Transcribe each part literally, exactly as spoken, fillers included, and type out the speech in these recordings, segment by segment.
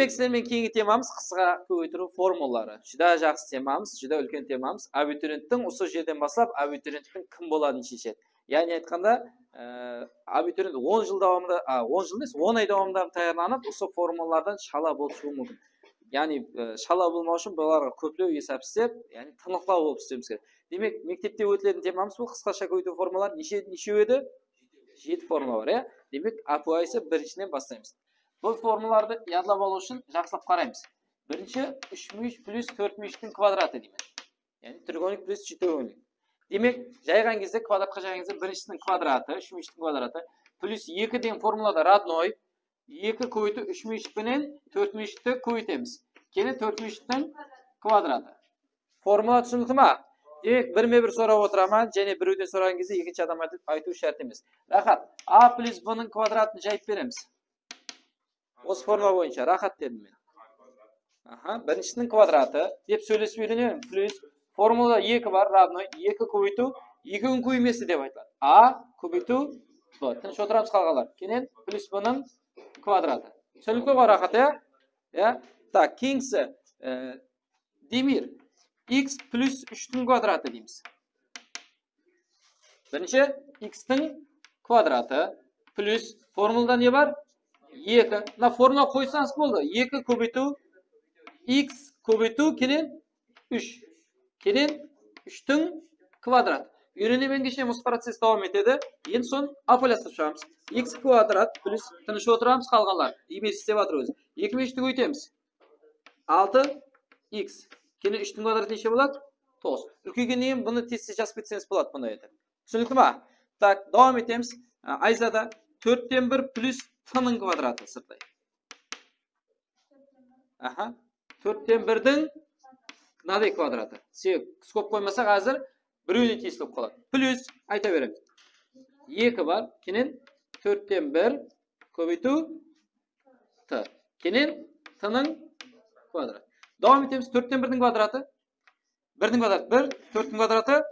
Sizler menen keyingi temamız qısqa kóbeytiriw formulaları. Júdá jaqsı temamız, júdá úlken temamız. Abiturienttiń usı jerden baslap abiturienttiń kim boladın sheshedi. Yaǵnıy aytqanda, e, abiturient on jıl dawamında, a, on jıl emes, on ay dawamında tayarlanıp, usı formulalardan shala bolıp shıǵıwı múmkin. Yaǵnıy, e, shala bolmaw ushın bularǵa kóplew esap islep, yaǵnıy tınıqlaw bolıp islewimiz kerek. Demek, mektepte ótiletin temamız bul qısqasha kóbeytiw formulaları neshe, neshew edi? Jeti formula bar, ya? Demek, ápiwayısı birinshiden baslaymız. Bul formulalardı yadlap alıw ushın jaqsılap qaraymız. Birinshi úsh múyesh plyus tórt múyeshtiń kvadratı deymiz. Yaǵnıy treugolnik plyus shtyerogolnik. Demek, jayǵan gezde, kvadratqa jayǵan gezde birinshisiniń kvadratı, úsh múyeshtiń kvadratı, plyus eki degen formulada rodnoy, eki kóbeytiw úsh múyeshik penen tórt múyeshikti kóbeytemiz. Keyin tórt múyeshiktiń kvadratı. Formula túsinikli ma? Demek, birme-bir sorap otıraman, jáne birewden soraǵan gezde ekinshi adam aytıp, aytıw shárt emes. Raxat. A plyus B nıń kvadratın jayıp beremiz. Usı formula boyınsha raxat dedim men. Aha, birinshisiniń kvadratı dep sóylesip úyrenemen. Plyus formulada eki bar, ravno eki kóbeytiw, ekiniń kóbeymesi dep aytıladı. A kóbeytiw B. Tınısh otıramız qalǵanlar. Keyin plyus B nıń kvadratı. Túsinikli ǵoy, raxat, ya? Ya. Tak, keyingisi, e, Demir, x plyus úshtiń kvadratı deymiz. Birinshi x tiń kvadratı plyus formulada ne bar? Eki. Mına formula qoysańız boldı. Eki kóbeytiw x kóbeytiw keyin úsh. Keyin úshtiń kvadratı. Úyrenemen keshe usı process dawam etedi. Endi sonı ápiwayılastırıp shıǵamız. X kvadrat plyus, tınısh otıramız, qalǵanlar. Iybes islep atır ózi. Eki menen úshti kóbeytemiz. Altı x. Keyin úshtiń kvadratı neshe boladı? Toǵız. Úlkeygennen keyin bunı tez-tez jazıp ketseńiz boladı bunday etip. Túsinikli ma? Tak, dawam etemiz. A, Ayzada tórtten bir plyus t nıń kvadratı sırtlay. Aha. Tórtten birdiń mınaday kvadratı. Sebebi skobka qoymasaq, házir birewine tiyisli bolıp qaladı. Plyus, ayta beremiz. Eki bar, keyin tórtten bir kóbeytiw t. Keyin t nıń kvadratı. Dawam etemiz. Tórtten birdiń kvadratı. Birdiń kvadratı bir, tórttiń kvadratı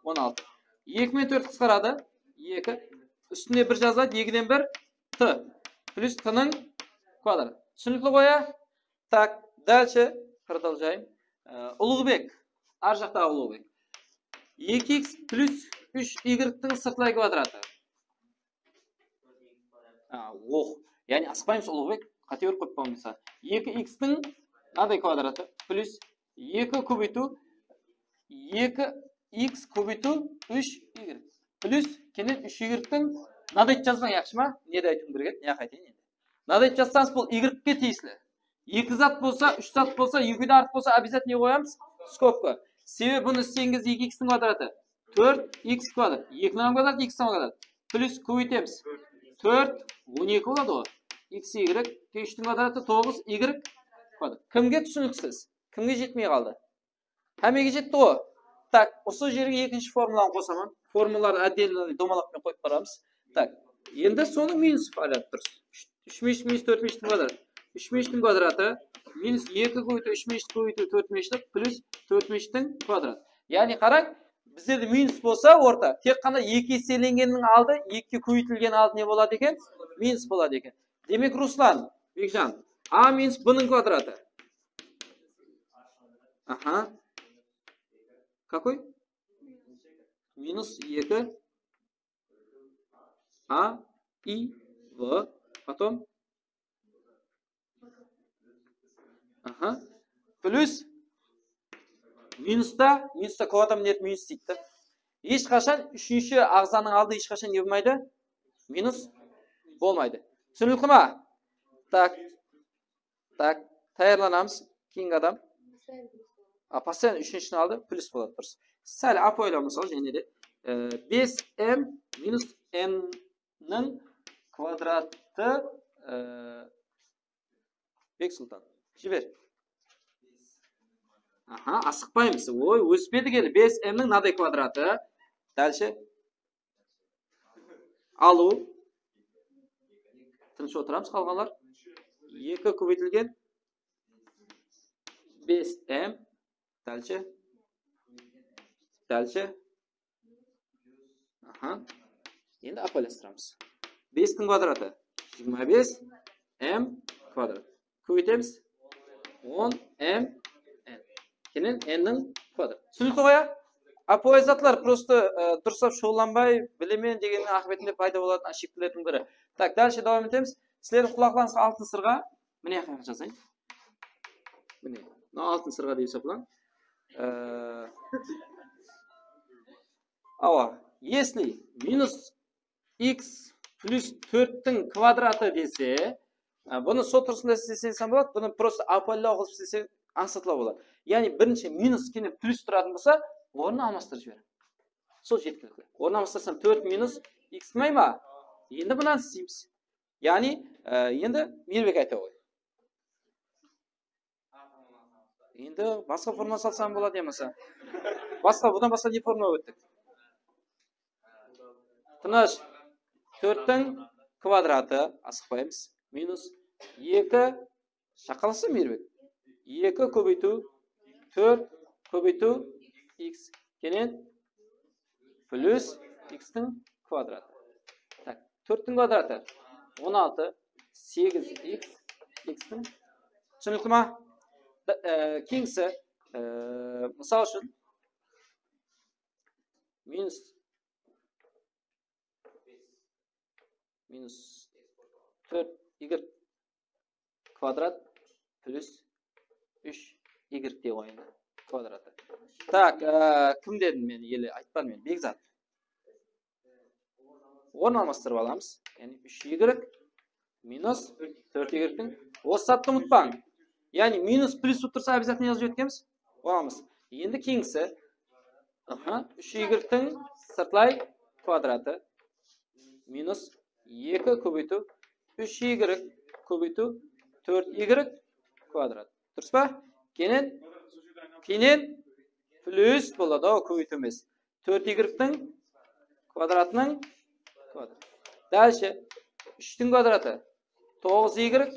on altı. Eki menen tórt qısqaradı. Eki. Ústinde bir jazıladı. Ekiden bir t. Plyus t nıń kvadratı. Túsinikli ǵoy, ya? Tak, dálshe, продолжаем. Ee, Uluǵbek. Ar jaqtaǵı Uluǵbek. Eki x plyus úsh y tiń sırtlay kvadratı. A, oq. Yaǵnıy, asıqpaymız, Uluǵbek, qáte berip qoyıp qalmaysa. Eki x tiń mınaday kvadratı plyus eki kóbeytiw eki x kóbeytiw úsh y. Plyus keyin úsh y tiń mınaday etip jazbań, yaqshı ma? Ne de aytıwım kerek edi, ne aytayın endi. Mınaday etip jazsańız, bul y ke tiyisli. Eki zat bolsa, úsh zat bolsa, ekiden artıq bolsa, обязательно ne qoyamız? Skobka. Sebebi bunı islegen gezde eki x tiń kvadratı tórt x kvadrat. Ekiniń kvadratı, x tiń kvadratı. Plyus kóbeytemiz. Tórt, on eki boladı ǵoy. X, y, úshtiń kvadratı toǵız y kvadrat. Kimge túsiniksiz? Kimge jetpey qaldı? Hámmege jetti ǵoy. Tak, usı jerge ekinshi formulanı qosaman. Formulalardı отдельно domalaq penen qoyıp baramız. Tak, endi sonı minus aylanıp turız. Úsh minus minus tórt minus úshtiń kvadratı. Úsh minus úshtiń kvadratı minus eki kóbeytiw úsh minus úshti kóbeytiw tórt minus úshti plyus tórt minus úshtiń kvadratı. Yaǵnıy, qarań, bizlerde minus bolsa orta, tek ǵana eki eselengenniń aldı ekige kóbeytilgen aldı ne boladı eken? Minus boladı eken. Demek, Ruslan, Bekjan, a minus b nıń kvadratı. Aha. Какой? Minus eki a, i, v, потом. Aha. Plyus. Minusta, minusta kvadrat minus deydi da. Hesh qashan úshinshi aǵzanıń aldı hesh qashan ne bolmaydı? Minus bolmaydı. Túsinikli ma? Tak. Tak, tayarlanamız. Keyingi adam. A, постоянно úshinshini aldı, plyus boladı, durıs. Sál ápiwayılaw, mısal, jáne de, e, bes m minus n niń kvadratı, e, Beksultan, jiber. Aha, asıqpaymız. Oy, ósip edi ele. Bes m niń mınaday kvadratı. Dálshe. Alıw. Tınısh otıramız, qalǵanlar. Eki kóbeytilgen bes m. Dálshe. Dálshe. Aha. Endi ápiwayılastıramız. Bestiń kvadratı jigirma bes m kvadrat. Kóbeytemiz. on m n. Keyin n-niń kvadratı. Túsinikli ǵoy, a? Ápiwayı zatlar, prosto, e, durıslap shuǵıllanbay, bilemen degenniń aqıbetinde payda bolatuǵın ошибкалerdin biri. Tak, dálshe dawam etemiz. Sizlerdiń qulaqlarıńızǵa altın sırǵa. Mine, jazayın. Mine, mına altın sırǵa dep esaplań. E, awa, если minus x plus tórttiń kvadratı dese, a, bunı sol turısında isleseń boladı, bunı prosto ápiwayılaw qılıp isleseń ańsatlaw boladı. Yaǵnıy birinshi minus, keyin plus turatın bolsa, ornın almastırıp jiberiń. Sol jetkilikli. Ornın almastırsam tórt minus x may ma? Endi mınanı isleymiz. Yaǵnıy, e, endi Miyirbek ayta ǵoy. Endi basqa formula salsam boladı yamasa. Basqa, budan basqa ne formula óttik? Tınısh. Tórttiń kvadratı, asıqpaymız. Minus eki, shaqalasın Miyirbek. Eki kóbeytiw tórt kóbeytiw x. Keyin plus x-tiń kvadratı. Tak, tórttiń kvadratı on altı, segiz x, x-tiń. Túsinikli ma? Da-, e, keyingisi, e, mısal ushın, minus, minus tórt y kvadrat plus úsh y de qoyayın kvadratı. Tak, e, kim dedim men, ele aytpadım men, Bekzat. Orın almastırıp alamız. Yaǵnıy úsh y minus tórt y-tiń. Usı zattı umıtpań. Yaǵnıy minus plus bolıp tursa, обязательно jazıp ótkemiz. Alamız. Endi keyingisi. Aha, úsh y-tiń sırtlay kvadratı. Minus eki kóbeytiw úsh y kóbeytiw tórt y kvadrat. Durıs pa? Keyin, keyin plus boladı, o kóbeytiw emes. Tórt y-tiń kvadratınıń kvadratı. Dálshe úshtiń kvadratı toǵız y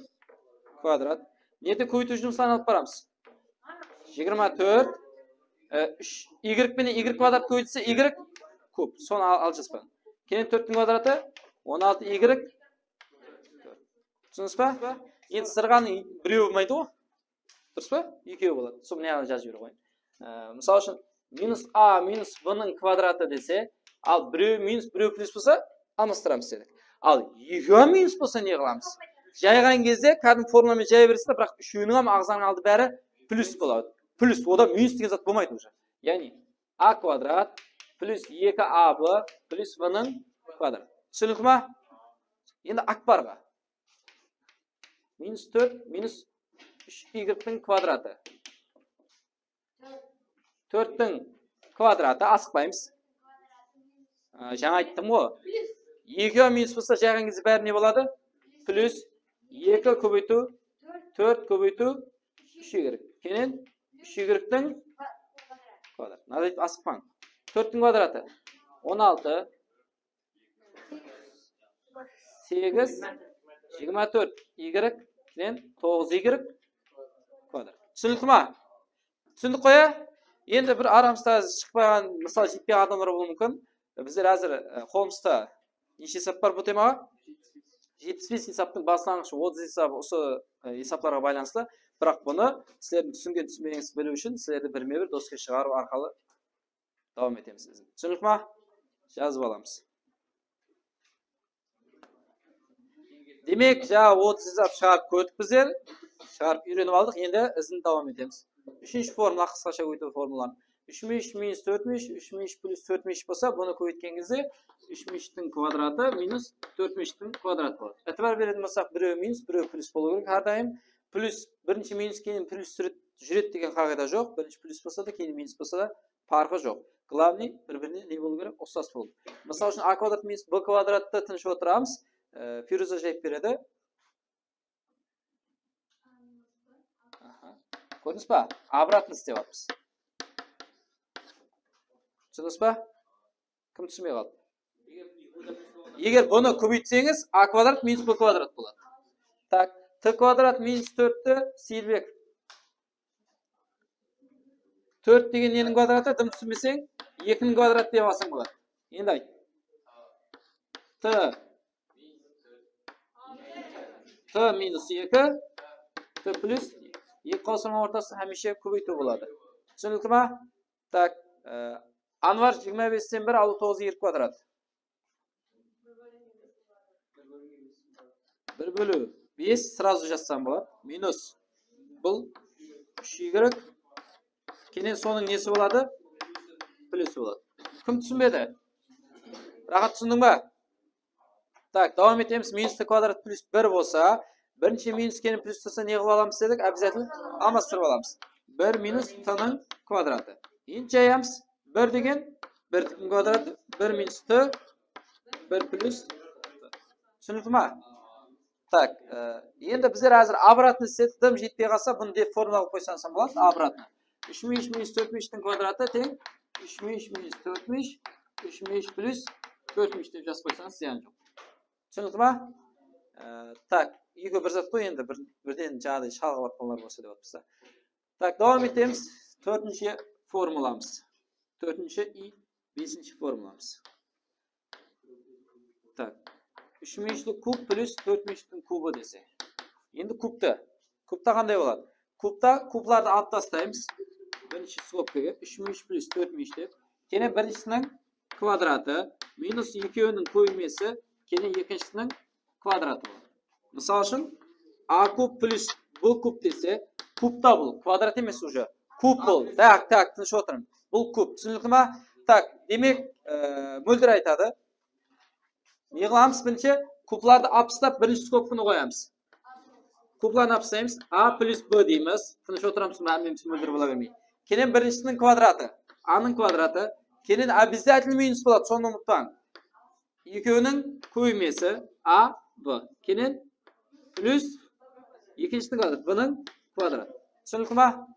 kvadrat. Neti kóbeytiw jumısların alıp baramız. Jigirma tórt, e, úsh y penen y kvadrat kóbeytilse, y kub. Sonı al-, aljaspań. Keyin tórttiń kvadratı on altı y. Túsindińiz ba? Endi sırǵanıń birewi bolmaydı ǵoy. Durıs pa? Ekewi boladı. Sol mına jaǵına jazıp jibere qoyayın. E, mısal ushın, minus a minus b-nıń kvadratı dese, al birewi minus, birewi plus bolsa, almastıramız dedik. Al ekewi minus bolsa ne qılamız? Jayǵan gezde kádimgi formula menen jaya beresiz de, biraq úshewiniń hám aǵzanıń aldı bári plus boladı. Plus, oda minus degen zat bolmaydı уже. Yaǵnıy a kvadrat plus eki a b plus b-nıń kvadratı. Túsinikli ma? Endi Akbarǵa. Minus tórt minus úsh y-tiń kvadratı. Tórttiń kvadratı, asıqpaymız. A, jańa ayttım ǵoy. Ekewi minus bolsa, jayǵan gezde bári ne boladı? Plus eki kóbeytiw tórt kóbeytiw úsh y. Keyin úsh y-tiń kvadratı. Mınaday etip asıqpań. Tórttiń kvadratı on altı. Segiz, jigirma tórt y penen toǵız y kvadrat. Túsinikli ma? Túsindik ǵoy, á? Endi bir aramızda shıqpaǵan, mısal, jetpegen adamlar bolıwı múmkin. Bizler házir, e, qolımızda neshe esap bar bul temaǵa? Jetpis bes esaptıń baslanǵısh otız esabı usı, e, esaplarǵa baylanıslı. Biraq bunı sizlerdiń túsingen-túsinbegenińizdi biliw ushın sizlerdi birme-bir doske shıǵarıw arqalı dawam etemiz. Túsinikli ma? Jazıp alamız. Demek, jańa otız esap shıǵarıp kórdik bizler. Shıǵarıp úyrenip aldıq. Endi izin dawam etemiz. Úshinshi formula, qısqasha kóbeytiw formulanı. Úsh minus úsh minus tórt minus úsh, úsh minus úsh plus tórt minus úsh bolsa, bunı kóbeytken gezde úsh minus úshtiń kvadratı minus tórt minus úshtiń kvadratı boladı. Itibar beretin bolsaq, birewi minus, birewi plus bolıwı kerek hár dayım. Plus, birinshi minus, keyin plus júredi, júredi degen qaǵıyda joq. Birinshi plus bolsa da, keyin minus bolsa da, parqı joq. Главный, bir-birine ne bolıw kerek? Uqsas bolıw. Mısal ushın, a kvadrat minus b kvadrattı tınısh otıramız. E, Firuza jayıp beredi. Aha. Kórdińiz ba? Обратно islep atırmız. Túsindińiz ba? Kim túsinbey qaldı? Eger bunı kóbeytseńiz, a kvadrat minus b kvadrat boladı. Tak, t kvadrat minus tórtti Seyilbek. Tórt degen neniń kvadratı? Dım túsinbeseń, ekiniń kvadratı dep alsań boladı. Endi ayt. T. T minus eki. T plus Eki qawsırma ortası hámiyshe kóbeytiw boladı. Túsinikli ma? Tak, e, Anvar jigirma besten bir, alıw toǵız, eki kvadrat. Bir bóliw bes, srazu jazsam boladı. Minus bul úsh igrek. Keyin sonıń nesi boladı? Plyusı boladı. Kim túsinbedi? Rahat túsindiń ba? Tak, dawam etemiz. Minus t kvadrat plyus bir bolsa, birinshi minus keyin plyus tursa ne qılıp alamız dedik? Обязательно almastırıp alamız. Bir minus t nıń kvadratı. Endi jayamız. Bir degen bir t nıń kvadratı, bir minus t, bir plyus t. Túsinikli ma? Tak, e, endi bizler házir обратный islediq, dım jetpey qalsa, bunı dep formula qılıp qoysańız boladı, обратный. Úsh minus minus tórt minus t nıń kvadratı teń úsh minus minus tórt minus, úsh minus plyus tórt minus dep jazıp qoysańız zıyan joq. Túsinikli ma? E, tak, ekewi bir zat qoy endi, bir, birden jaǵday shalǵıp atqanlar bolsa dep atırsa. Tak, dawam etemiz. Tórtinshi formulamız. Tórtinshi i besinshi formulamız. Tak. Úsh minusli kub plyus tórt minustıń kubı dese. Endi kubtı. Kubta qanday boladı? Kubta kublardı alıp taslaymız. Birinshi skobkaǵa úsh minus plyus tórt minus dep. Keyin birinshisiniń kvadratı minus ekewiniń kóbeymesi, keyin ekinshisiniń kvadratı boladı. Mısal ushın, a kub plyus b kub dese, kubta bul, kvadrat emes уже. Kub bul. Tak, tak, tınısh otırıń. Bul kub, túsinikli ma? Tak, demek, e, Móldir aytadı. Ne qılamız birinshi? Kublardı alıp taslap, birinshi skobkanı qoyamız. Kublardı alıp taslaymız. A plyus b deymiz. Tınısh otıramız, hámmemiz Móldir bola bermey. Keyin birinshisiniń kvadratı. A nıń kvadratı. Keyin обязательно minus boladı, sonı umıtpań. Ekewiniń kóbeymesi a b. Keyin plyus ekinshisiniń kvadratı, b nıń kvadratı. Túsinikli ma?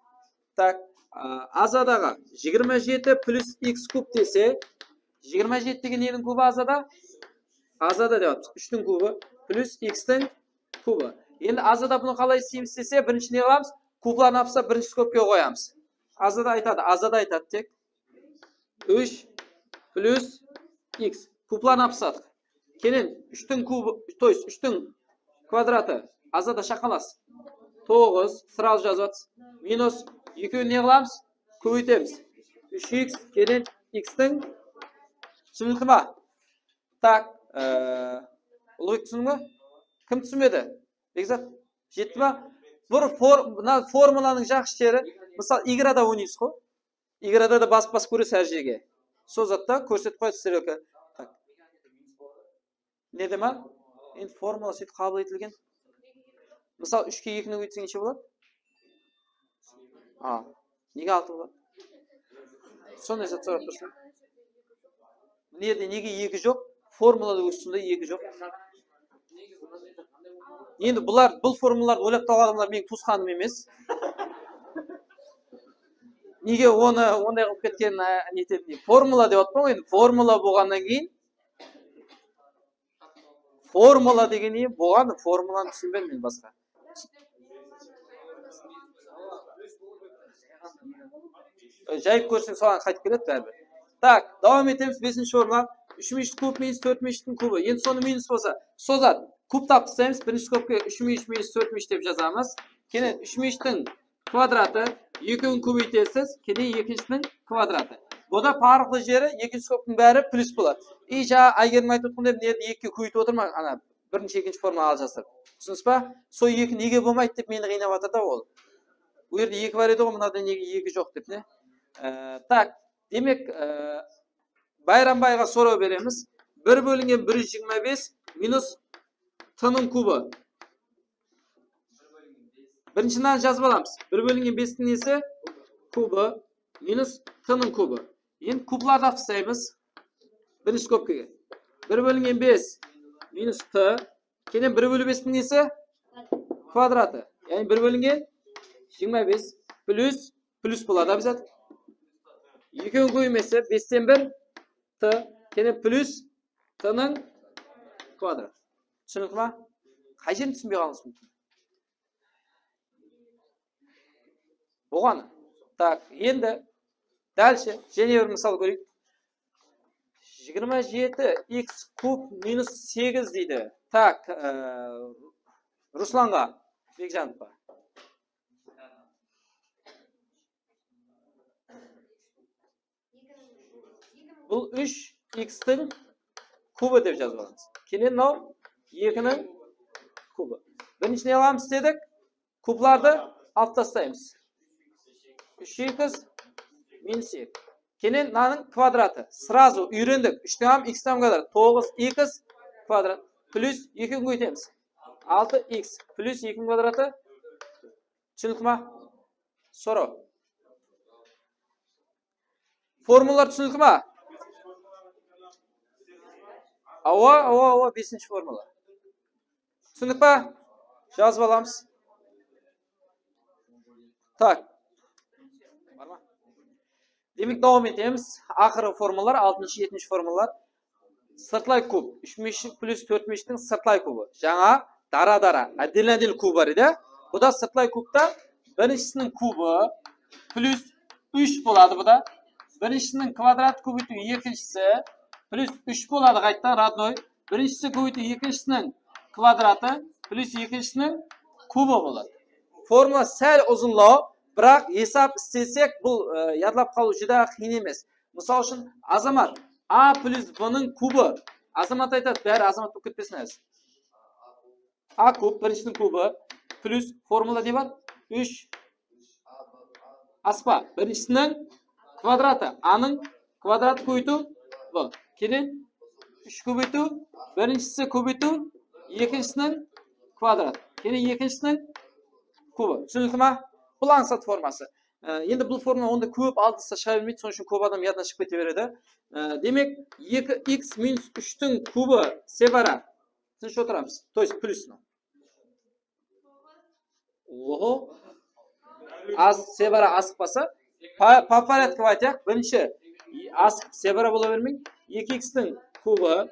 Tak, a, azadaǵa jigirma jeti plyus x kub dese, jigirma jeti degen neniń kubı azada? Azada dep atırmız. Úshtiń kubı plyus x tiń kubı. Endi azada bunı qalay isleymiz dese, birinshi ne qılamız? Kubların alıp taslap, birinshi skobkaǵa qoyamız. Azada aytadı, azada aytadı tek. Úsh plyus x. Kublardı alıp tasladıq. Keyin úshtiń kubı, то есть úshtiń kvadratı. Azada shaqalas. Toǵız, srazu jazıp atırmız. Minus ekewin ne qılamız? Kóbeytemiz. Úsh x, keyin x tiń, túsinikli ma? Tak, e, Ullıbek, túsindiń ba? Kim túsinbedi? Bekzat, jetti ma? Bir for-, mına formulanıń jaqsı jeri, mısal, igrada oynaysız ǵo. Igrada da basıp-basıp kóresiz hár jerge. Sol zatta kórsetip qoyadı strelka. Tak. Ne dema? Endi formula sóytip qabıl etilgen. Mısal, úshke ekini kóbeytseń neshe boladı? A. Nege altı boladı? Sonday zat sorap tursań. Mına jerde nege eki joq? Formulada óz usında eki joq. Endi bular, bul formulalardı oylap tapqan adamlar meniń tuwısqanım emes. Nege onı onday qılıp ketkenin, a, netetin? Formula dep atpan ǵoy endi. Formula bolǵannan keyin, formula degen ne bolǵanı? Formulanı túsinbedim men basqa. Jayıp kórseń, soǵan qaytıp keledi báribir. Tak, dawam etemiz. Besinshi formula. Úsh minus kub minus tórt minustıń kubı. Endi sonı minus bolsa, sozat. Kub tapıp taslaymız. Birinshi skobka úsh minus minus tórt minus dep jazamız. Keyin úsh minustıń kvadratı, ekewin kóbeytesiz, keyin ekinshisiniń kvadratı. Bu da parıqlı jeri, ekinshi skobtıń bári plyus boladı. I, jańa Aygerim aytıp otqanday, mına jerde ekige kóbeytip otırman, ana, birinshi, ekinshi forma aljastırıp. Túsindińiz ba? Sol eki nege bolmaydı dep meni qıynap atır da ol. Bul jerde eki bar edi ǵoy, mınada nege eki joq dep, ne? E, tak, demek, e, Bayrambayǵa soraw beremiz. Bir bólingen bir júz jigirma bes minus t nıń kubı. Birinshi mınanı jazıp alamız. Bir bólingen bestiń nesi? Kubı minus t nıń kubı. Endi kublardı alıp taslaymız. Birinshi skobkaǵa. Bir bólingen bes minus t. Keyin bir bólingen bestiń nesi? Kvadratı. Yaǵnıy bir bólingen jigirma bes plyus, plyus boladı, обязательно. Ekewin kóbeymesi besten bir t, keyin plyus t nıń kvadratı. Túsinikli ma? Qay jerin túsinbey qalıwıńız múmkin? Bolǵanı. Tak, endi dálshe jáne bir mısal kóreyik. Jigirma jeti x kub minus segiz deydi. Tak, e, Ruslanǵa, Bekjanovqa. Bul úsh x tiń kubı dep jazıp alamız. Keyin mınaw ekiniń kubı. Birinshi ne alamız dedik? Kublardı alıp taslaymız. Úsh x minus eki. Keyin mınanıń kvadratı. Srazu úyrendik. Úshtiń hám x tiń kvadratı. Toǵız x kvadrat plus ekini kóbeytemiz. Altı x plus ekiniń kvadratı. Túsinikli ma? Soraw. Formulalar túsinikli ma? Awa, awa, awa, besinshi formula. Túsindik pa? Jazıp alamız. Tak. Bar ma? Demek, dawam etemiz. Aqırǵı formulalar, altınshı, jetinshi formulalar. Sırtlay kub, úsh múyeshlik plus tórt múyeshliktiń sırtlay kubı. Jańa dara-dara, отдельно-отдельно kubı bar edi. Bu da sırtlay kubta birinshisiniń kubı plus úsh boladı bu da. Birinshisiniń kvadratı kóbeytiw ekinshisi plus úsh boladı qaytadan, родной. Birinshisi kóbeytiw ekinshisiniń kvadratı plus ekinshisiniń kubı boladı. Formula sál uzınlaw, biraq esap islesek, bul, e, yadlap qalıw júdá qıyın emes. Mısal ushın, Azamat, a plus b nıń kubı. Azamat aytadı, bári Azamat bolıp ketpesin házir. A kub, birinshisiniń kubı, plus formula ne bar? Úsh. Aspa, birinshisiniń kvadratı, a nıń kvadratı kóbeytiw b. Keyin úsh kóbeytiw, birinshisi kóbeytiw, ekinshisiniń kvadratı. Keyin ekinshisiniń kubı. Túsinikli ma? Bul ańsat forması. Á, endi bul formula onda kóp aldınsa shıǵa bermeydi, sonıń ushın kóp adam yadınan shıǵıp kete beredi. Á, demek, eki x minus úshtiń kubı, Sevara. Tınısh otıramız. То есть plus mınaw. Oho. Az, Sevara asıqpasa, по, по порядку aytayıq. Birinshi asıqıp Sevara bola bermeń. Eki x tiń kubı,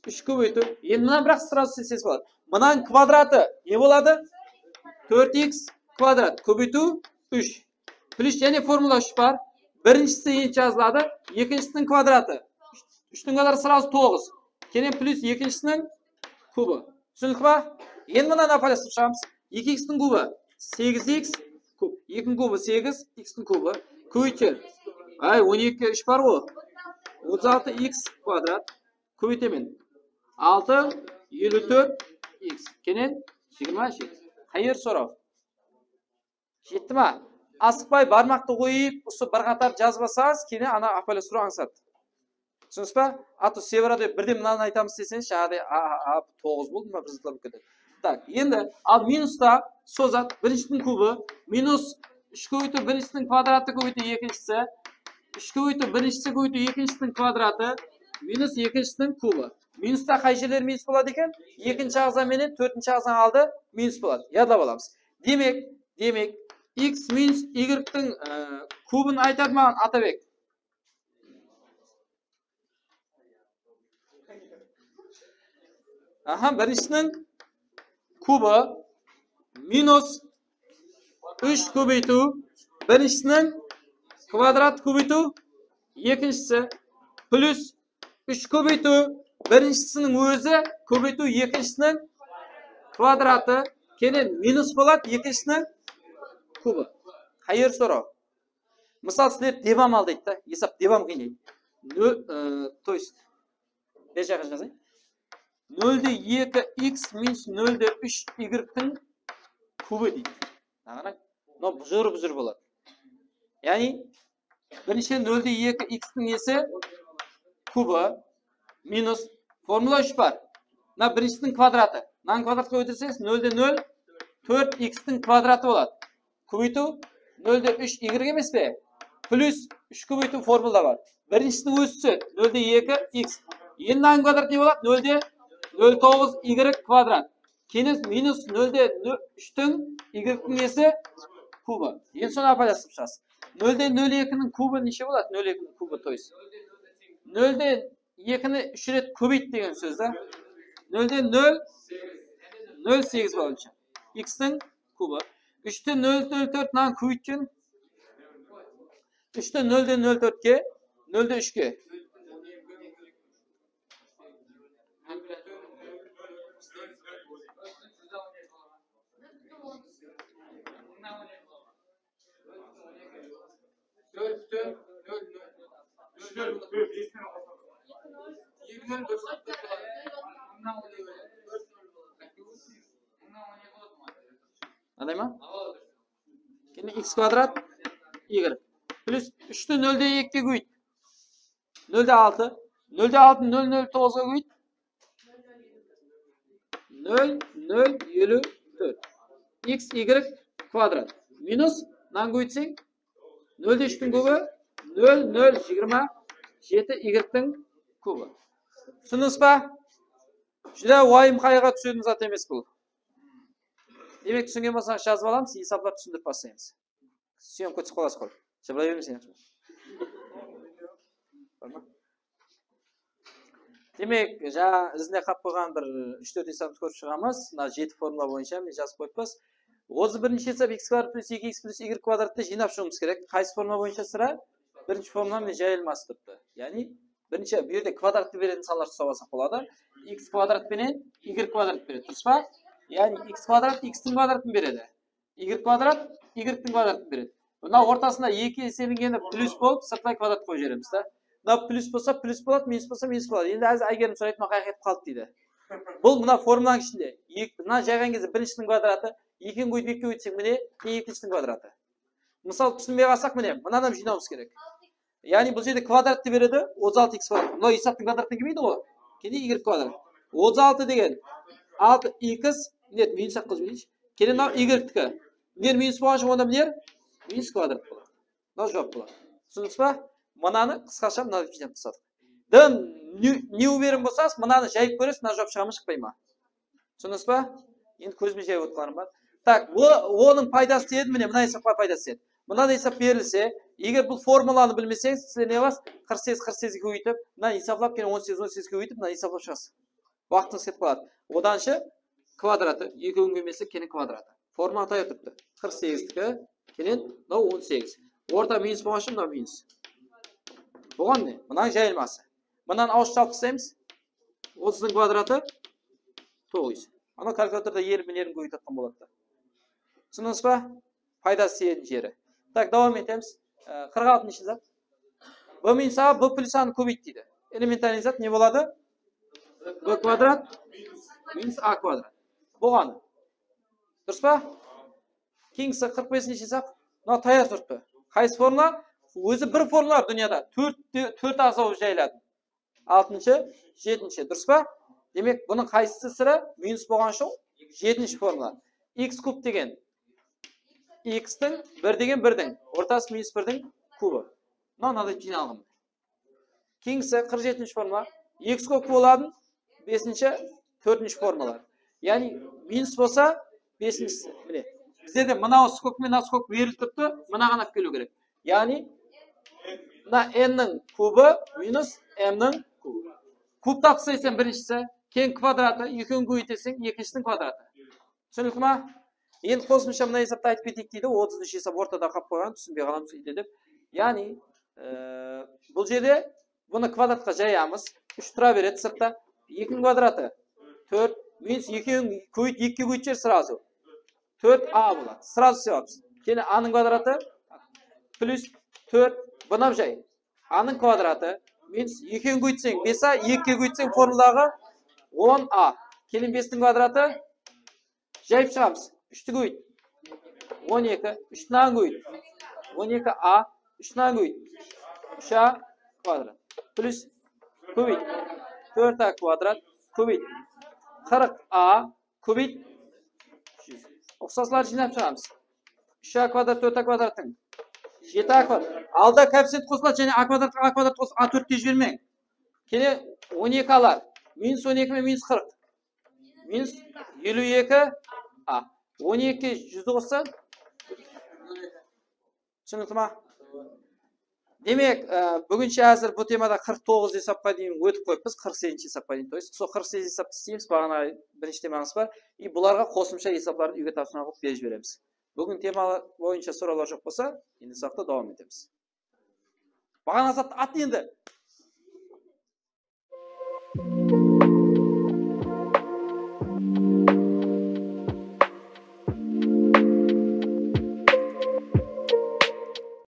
úsh kóbeytiw. Endi mına biraq srazı sezseniz boladı. Mınanıń kvadratı ne boladı? Tórt x kvadrat kóbeytiw úsh. Plus jáne formula úsh bar. Birinshisi endi jazıladı, ekinshisiniń kvadratı. Úshtiń kvadratı srazı toǵız. Keyin plus ekinshisiniń kubı. Túsinikli ma? Endi mınanı ápiwayılastırıp shıǵamız. Eki x tiń kubı segiz x kub. Ekiniń kubı segiz, x tiń kubı. Kóbeytken. Ay, on ekige úsh bar ǵo. Otız altı x kvadrat. Kóbeytemen. Altı, eliw tórt x. Keyin jigirma jeti. Qay jeri soraw? Jetti ma? Asıqpay barmaqtı qoyıp, usı bir qatar jazbasańız, keyin ana ápiwayılastırıw ańsat. Túsindińiz ba? A to Sevara dep birden mınanı aytamız deseńiz, jańaǵıday, a, a, a, toǵız boldı ma, bir zıtlar bolıp ketedi. Tak, endi, al minusta, sol zat, birinshiniń kubı, minus úsh kóbeytiw birinshisiniń kvadratı kóbeytiw ekinshisi, úsh kóbeytiw birinshisi kóbeytiw ekinshisiniń kvadratı, minus ekinshisiniń kubı. Minusta qay jerler minus boladı eken? Ekinshi aǵza menen tórtinshi aǵzanıń aldı minus boladı. Yadlap alamız. Demek, demek, x minus y tiń, e, kubın aytadı maǵan Atabek. Aha, birinshisiniń kubı minus úsh kóbeytiw birinshisiniń kvadrat kóbeytiw ekinshisi plus úsh kóbeytiw birinshisiniń ózi kóbeytiw ekinshisiniń kvadratı keyin minus boladı ekinshisiniń kubı. Qay jeri soraw? Mısal, sizler devam al deydi da, esap devam qıynaydı. Nol, e, то есть, bul jaqqa jazayın. Nol de eki x minus nol de úsh y tiń kubı deydi. Mına qarang, mınaw buzır-buzır boladı. Yaǵnıy, birinshi nol de eki x tiń nesi? Kubı minus formula úsh bar. Mına birinshisiniń kvadratı. Mınanıń kvadratqa kóbeytirseńiz, nol de nol, tórt x tiń kvadratı boladı. Kóbeytiw nol de úsh y emes pe? Plus úsh kóbeytiw formulada bar. Birinshisiniń ózi túsedi. Nol de eki x. Endi mınanıń kvadratı ne boladı? Nol de nol toǵız y kvadrat. Keyin minus nol de úsh tiń y tiń nesi? Kubı. Endi sonı ápiwayılastırıp shıǵasız. Nol de nol ekiniń kubı neshe boladı? Nol ekiniń kubı, то есть. Nol de ekini úsh ret kóbeyt degen sóz da. Nol de nol, nol segiz bolıwshı. X tiń kubı. Úshti nol, nol tórt mınan kóbeytken. Úshti nol de nol tórtke, nol de úshke. Tórt, tórt, nol, nol. Anday ma? Keyin x kvadrat, y. Plus úshti nol de ekige kóbeyt. Nol de altı. Nol de altı, nol, nol toǵızǵa kóbeyt. Nol, nol, eliw tórt. X, y kvadrat. Minus, mınanı kóbeytseń, nol de úshtiń kúbi, nol, nol, jigirma jeti y tiń kúbi. Túsindińiz ba? Júdá wayım qayǵıǵa túsetuǵın zat emes bul. Demek, túsingen bolsańız, jazıp alamız, esaplap túsindirip baslaymız. Syomka túsip qalasız ǵoy. Jıblay bermeseń, yaqshı ma? Bar ma? Demek, jańa izinde qalıp qoyǵan bir úsh-tórt esabımızdı kórip shıǵamız. Mına jeti formula boyınsha men jazıp qoyıppız. Otız birinshi esap x kvadrat plus eki x plus y kvadrattı jıynap shıǵıwımız kerek. Qaysı formula boyınsha sırá? Birinshi formula menen jayılmasıp turıptı. Yaǵnıy, birinshi, bul jerde kvadrattı beredi, sanlar túsip alsaq boladı. X kvadrat penen y kvadrat beredi, durıs pa? Yaǵnıy, x kvadrat x tiń kvadratın beredi. Y kvadrat y tiń kvadratın beredi. Mına ortasında eki eselengeni plus bolıp, sırtlay kvadrat qoyıp jiberemiz da. Mına plus bolsa plus boladı, minus bolsa minus boladı. Endi házir Aygerim soraydı, mına qayaq etip qaldı deydi. Bul mına formulanıń ishinde. Ek-, mına jayǵan gezde birinshiniń kvadratı, ekini kóbeytip ekige kóbeytseń, mine, keyin ekinshiniń kvadratı. Mısal túsinbey qalsaq, mine, mınanı hám jıynawımız kerek. Yaǵnıy bul jerde kvadrattı beredi, otız altı x kvadrat. Mına esaptıń kvadratına kelmeydi ǵoy. Keyin y kvadrat. Otız altı degen altı x, mine, minus alǵan qılıp jibereyinshi. Keyin mınaw y tiki. Miner minus bolǵan ushın onda miner minus kvadrat boladı. Mına juwap boladı. Túsindińiz ba? Mınanı qısqasha mınaday jıynap tasladıq. Dım, ne, ne berim bolsańız, mınanı jayıp kóresiz, mına juwap shıǵa ma, shıqpay ma? Túsindińiz ba? Endi kózime jayıp otırǵanım bar. Tak, o, onıń paydası tiyedi, mine, mına esapqa paydası tiyedi. Mınaday esap berilse, eger bul formulanı bilmeseńiz, sizler ne qılasız? Qırq segiz, qırq segizge kóbeytip, mına esaplap, keyin on segiz, on segizge kóbeytip, mına esaplap shıǵasız. Waqtıńız ketip qaladı. Odansha kvadratı, ekewin kóbeytse, keyin kvadratı. Formula tayar turıptı. Qırq segiztiki, keyin mınaw on segiz. Orta minus bolǵan ushın mınaw minus. Buǵan ne? Mınanıń jayılması. Mınanı awızsha alıp taslaymız. Otızdıń kvadratı toǵız. Anaw kalkulyatorda elli menen kóbeytip atqan boladı da. Túsindińiz ba? Paydası tiyetuǵın jeri. Tak, dawam etemiz. E, qırq altınshı esap. B minus a, b plus a nı kóbeyt deydi. Elementarnıy zat ne boladı? B kvadrat minus a kvadrat. Bolǵanı. Durıs pa? Keyingisi qırq besinshi esap. Mına tayar turıptı. Qaysı formula? Ózi bir formula bar dúnyada. Tórt, tórt aǵza bolıp jayıladı. Altınshı, jetinshi, durıs pa? Demek, bunıń qaysısı sırá? Minus bolǵan ushın jetinshi formula. X kub degen x tiń, bir degen birdiń, ortası minus birdiń kubı. Mına, mınaday jıynalǵan. Keyingisi qırq jetinshi formula. X kub boladı, besinshi, tórtinshi formula. Yaǵnıy, minus bolsa, besinshisi. Mine, bizlerde mınaw skok penen skok berilip turıptı, mınaǵan alıp keliw kerek. Yaǵnıy, mına n niń kubı minus m niń kubı. Kub tap taslaysam birinshisi, keyin kvadratı, ekewin kóbeyteseń, ekinshisiniń kvadratı. Túsinikli ma? Endi qosımsha mına esaptı aytıp keteyik deydi, otızınshı esap ortada qalıp qoyǵan, túsinbey qalamız úyde dep. Yaǵnıy, e, bul jerde bunı kvadratqa jayamız. Úsh tura beredi sırtta. Ekiniń kvadratı tórt, minus ekewin kóbeyt, ekige kóbeytser srazu. Tórt a boladı. Srazu sebapsız. Keyin a nıń kvadratı plus tórt, bunam jay. A nıń kvadratı minus ekewin kóbeytseń, bes a, ekige kóbeytseń formulaǵı on a. Keyin bestiń kvadratı jayıp shıǵamız. Úshti kóbeyt. On eki, úshti mınaǵan kóbeyt. On eki a, úshti mınaǵan kóbeyt. Úsh a kvadrat. Plus kóbeyt. Tórt a kvadrat kóbeyt. Qırq a kóbeyt. Uqsaslardı jıynap shıǵamız. Úsh a kvadrat, tórt a kvadrattıń. Jeti a kvadrat. Alda koefficient qosıladı, jáne a kvadratqa a kvadrat qosıp, a tórtte jibermeń. Kene on eki alar. Minus on eki menen minus qırq. Minus eliw eki a. On eki júz qossa. Túsinikli ma? Demek, e, búginshe házir bul temada qırq toǵız esapqa deyin ótip qoyıppız, qırq segizinshi esapqa deyin. То есть, sol qırq segizinshi esaptı isleymiz, baǵana birinshi temamız bar. И bularǵa qosımsha esaplardı úyge tapsırma qılıp berip jiberemiz. Búgin tema boyınsha sorawlar joq bolsa, endi sabaqta dawam etemiz. Baǵana zattı at endi.